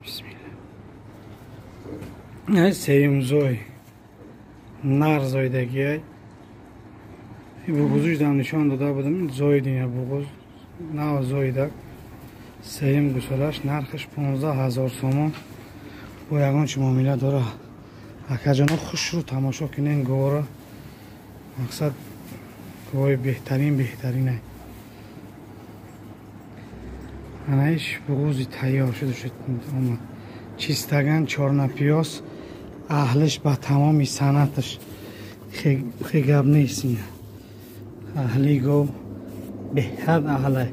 Бисмилла. Сеюм зой нар зойдагиай. Буғузуш дам нишон дода будам. Зойдин буғуз нав зойдак. Сеюм гусолаш нархаш 15 000 сомон. Бо ягон чи муомила дора. Акаҷоно, хушрӯ тамошо кунен говора. Мақсад, говои беҳтарин, беҳтаринай. Анаиш буғузи тайёр шуда шуд, омад. Чистаган чорнапиёз, аҳлиш ба тамоми санъаташ, хе гап нест. Аҳли гов беҳад аҳлай.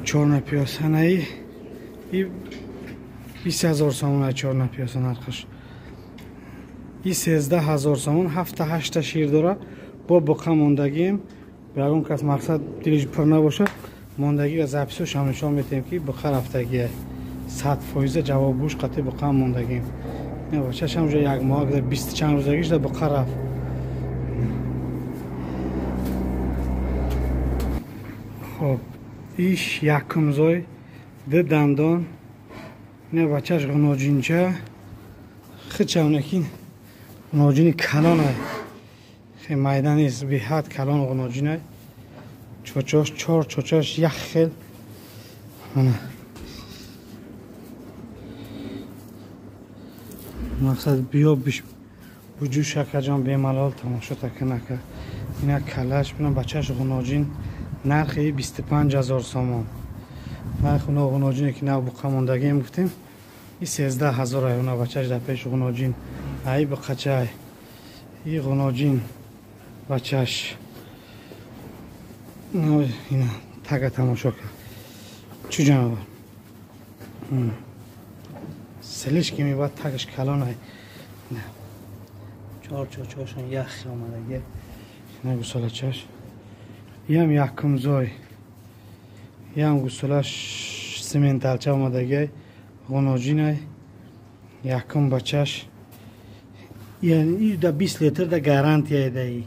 Чорнапиёз анаи 20 000 сомон, чорнапиёз нархаш. И 13 000 сомон, ҳафта ҳашта шир дора. Бо буқа мондагием. Ягон кас, мақсад, дилиш пур набошад, мондагиро записошам нишон метиҳем, ки буқа рафтагия 100%, ҷавобгӯш қатъи буқа мондагием. Бачашам уже як моҳ, бисту чанд рӯзагиш да буқа рафт. Хоб, иш якумзой, ду дандон. Ина бачаш ғуноҷинча хичавнакин, ғуноҷини калонай, майда нест, беҳад калон ғуноҷинай. Чочош, чор чочаш як хел. Мана, мақсад, биё буҷӯш, акаҷон, бемалол тамошо таканака. Ина калаш, бина бачаш ғуноҷин. Нархи 25 000 сомон. Нархи уно ғуноҷине, ки нав буқа мондагием гуфтем, и 13 000 ай. Уна бачаш дар пеш ғуноҷин, ай буқачай, и ғуноҷин бачаш. Ина тага тамошо кард, чӯ ҷанавар селишки мебад, тагаш калонай. Чор чочошон яхи омадаги. Ина гусолачаш, иам якумзой, иам гусолаш сименталча омадагиай, ғуноҷинай, якум бачаш. И да 20 литр да гарантия даи,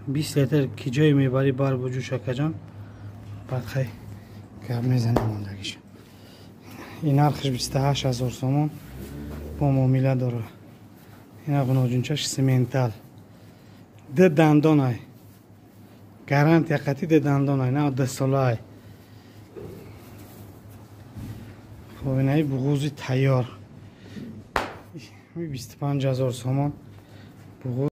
20 литр. Ки ҷое мебарӣ, бар буҷӯш, акаҷон, баъд хай гап мезанем мондагиш. Ин нархаш 28 000 сомон, бо муомила дора. Ина ғуноҷинчаш симентал, ду дандонай, гарантия қатъи ду дандонай, на дусолаай. Хоб, инаи буғузи тайёр 25 000 сомон буғуз.